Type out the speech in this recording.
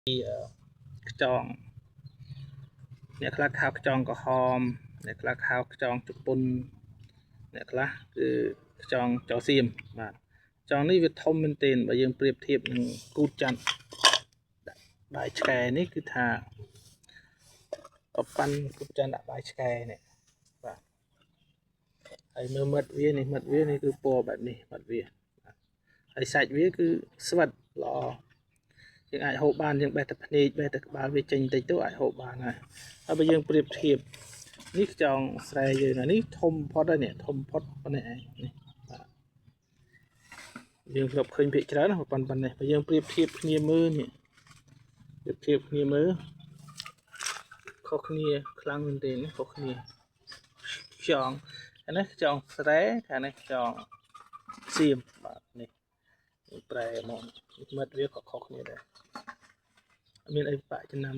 ខ្យងអ្នកខ្លះហៅខ្យងក្រហមអ្នកខ្លះហៅខ្យងជប៉ុនអ្នកខ្លះគឺខ្យងចោសៀមបាទខ្យងនេះវាធំមែនទែនបើយើងប្រៀបធៀបនឹងគូតច័ន្ទដាក់បាយឆ្កែនេះគឺថាប៉ាន់គូតច័ន្ទដាក់បាយឆ្កែនេះបាទហើយមើលមិត្តវានេះមិត្តវានេះគឺពណ៌បែបនេះមិត្តវាហើយសាច់វាគឺស្វិតល្អយើងអាចហូបបានយើងបេះតែភ្នែកបេះតែក្បាលវាចេញតិចទៅអាចហូបបានហើយហើយបើយើងប្រៀបធៀបនេះខ្យងស្រែយើងអានេះធំផុតហើយនេះធំផុតប៉ុណ្ណេះឯងនេះបាទយើងធ្លាប់ឃើញភាគច្រើនប៉ុណ្ណេះបើយើងប្រៀបធៀបគ្នាមើលនេះប្រៀបធៀបគ្នាមើលខុសគ្នាខ្លាំងមែនទែនខុសគ្នាខ្យងអានេះខ្យងស្រែខាងនេះខ្យងសៀមបាទនេះប្រែមកមិត្តវាក៏ខុសគ្នាដែរមានអីបាក់ចំណាំ។